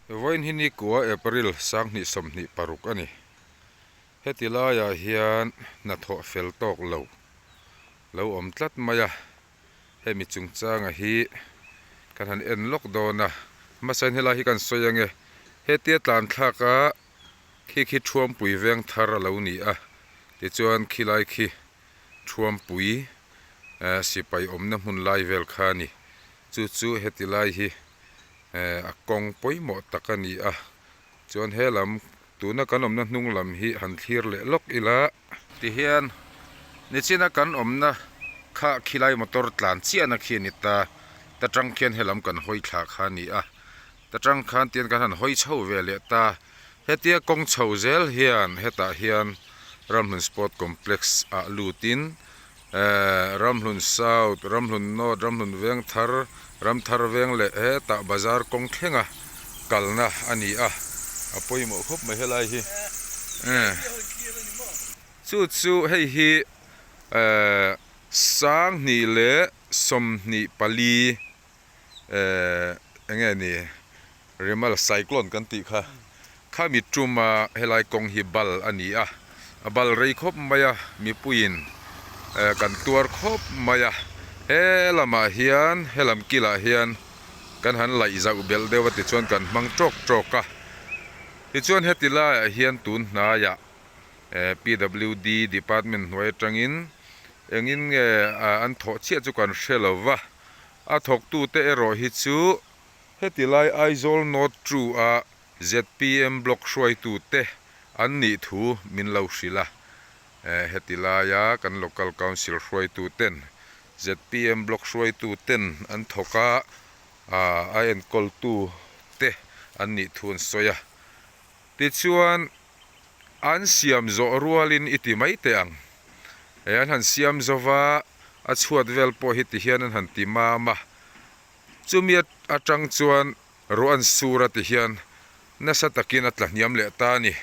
Vawiin hi nikua April 2026 a ni. Heti laiah hian hnathawh fel tawk lo lo awm tlat mai a, hemi chungchanga hi kan han en lawk dawn a. Hmasain helai hi kan sawi ange, hetia tlan thlak a khi khi Thuampui veng thar a lo ni a, tichuan khilai khi Thuampui sipai awmna hmun lai vel kha a ni. Chu chu heti lai hi a kawng pawimawh tak a ni a, chuan he lam tuna kan awmna hnung lam hi han thlir leh lawk ila. Tihian nichina kan awmna kha khilai motor tlan chiahna khi a ni ta, ta tang khian he lam kan hawi thla kha a ni a, ta tang khan tian kan han hawi chho ve leh ta, hetia kawng chho zel hian hetah hian Ramhlun Sport Complex ah lutin Ramhlun South, Ramhlun North, Ramhlun Vengthar, Ramthar Veng leh hetah bazar kawng thlenga kalna a ni a, a pawimawh khawp mai helai hi. Chu chu hei hi 2024 eng nge ni Remal cyclone kan tih kha khami tuma helai kawng hi bal a ni a, a bal rei khawp mai a, mipuiin kan tuar khawp mai a, he lamah hian he lam kilah hian kan han laih zauh belh deuh a tichuan kan hmang tawk tawk a, tichuan heti laiah hian tun hnaiah PWD department hnuai atangin engin nge an thawh chiah chu kan hre lo va, a thawktute erawh hi chu. Heti lai Aizawl North True a zpm Block hruaitute an nih thu min lo hrilh a. Heti laia kan Local Council hruaituten zpm Block hruaituten an thawk a, a enkawltu te an nih thu an sawi a. Tichuan, an siam zawh rualin i ti mai teh ang. An han siam zova, a chhuat vel pawh hi tihian an han ti mam a. Chumi atang chuan ruah an sur a ti hian nasa takin a tla hniam leh ta a ni.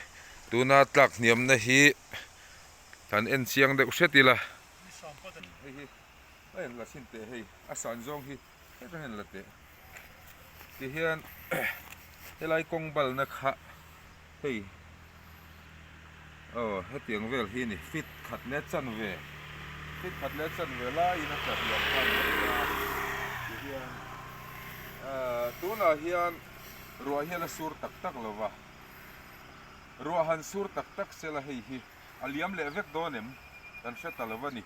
Tuna tlak hniamna hi han en chiang deuh hret ila. Hei hi a en la chhin teh hei a san zawng hi hetah hian la teh ti hian helai kawng balna kha Hei aw hetiang vel hi ni fit khat leh chanve fit khat leh chanve laiin a tla hliam kha a ni a tihian ahh tunah hian ruah hian a sur tak tak lo va ruah han sur tak tak sela hei hi a liam leh vek dawn em kan hre ta lo va ni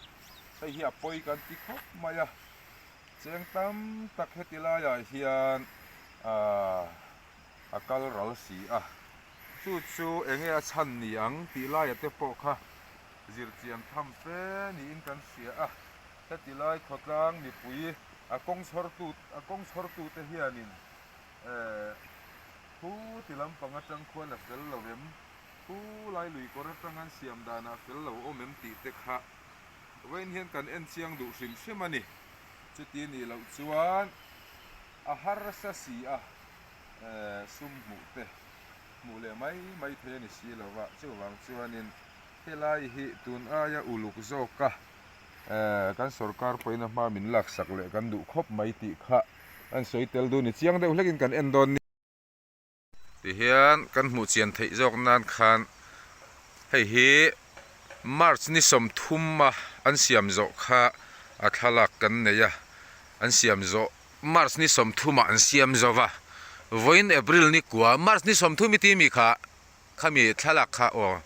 hei hi a pawi kan ti khawp mai a cheng tam tak heti laiah hian ahh. a kal ral si a, chu chu enge a chhan ni ang tih laia te pawh kha zirchian tham fe niin kan hria a, heti lai khawtlang mipui a kawng chhawrtu a kawng chhawrtute hianin eh khu ti lampang atang khuan a fel lo em, khu lai lui kawr atang an siam danah fel lo awm em tih te kha vawiin hian kan en chiang duh hrim hrim a ni, chuti nih loh chuan a harsa si a. sum hmuh te hmuh leh mai mai thei a ni si lo va, chuvang chuanin helai hi tun aia uluk zawka kan sorkar pawhin a hma min laksak leh kan duh khawp mai tih kha an sawi tel duh ni chiang deuh hlekin kan en dawn ni. Tihian kan hmuh chian theih zawk nan khan hei hi March ni 30 a an siam zawh kha a thlalak kan nei a, an siam zawh March ni 30 ah an siam zo va, vawiin April ni kua March ni 30 i ti mi kha khami thlalak kha aw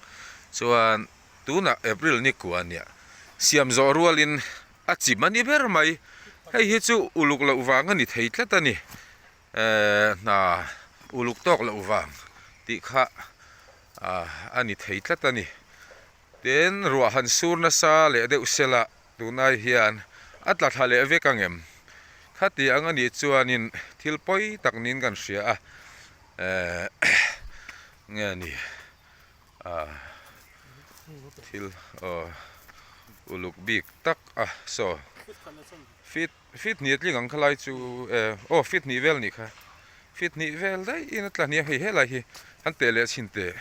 chuan tunah April ni kua nia siam zawh rualin a chim a ni ber mai, hei hi chu uluk loh vang a ni thei tlat a ni, eh hna uluk tawk loh vang tih kha a ni thei tlat a ni. Tin, ruah han sur nasa leh deuh sela tunai hian a tla thla leh vek ang em? Khati ang a nih chuanin thil pawi tak niin kan hria a, eh nge ni ah thil aw uluk bik tak a saw fit fit hnih a tling ang kha lai chu eh aw fit hnih vel nih kha fit hnih vel daih in a tla hniam hei helai hi an teh leh chhin teh.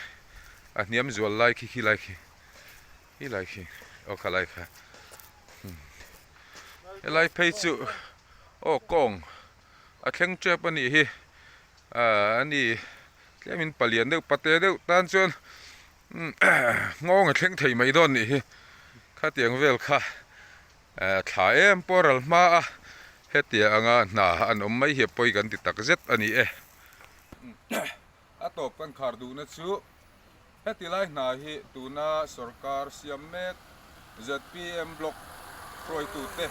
A hniam zual lai khi khi lai khi khi lai khi aw kha lai kha helai phei chu aw kawng a thleng tep a nih hi ah a ni. Tlemin palian deuh pate deuh tan chuan nghawng a thleng thei mai dawn nih hi. Khatiang vel kha thla em pawh ral hma a, hetiang anga hna an awm mai hi a pawi kan ti tak zet a ni e. A tawp kan khar duhna chu heti lai hna hi tuna sorkar siam mek zpm block hruaitute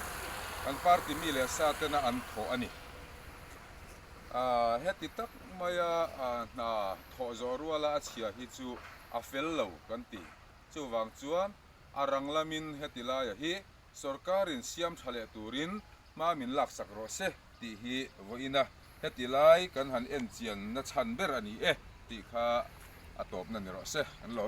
kan party mi leh sa tena an thawh a ni. Heti tak maia hna thawh zawh ruala a chhia hi chu a fel lo kan ti. Chuvang chuan a rang lamin heti laia hi sorkarin siam tha leh turin hma min laksak rawh se tih hi vawiin a, heti lai kan han en chian na chhan ber a ni e tih kha a tawpna ni rawh se an lo.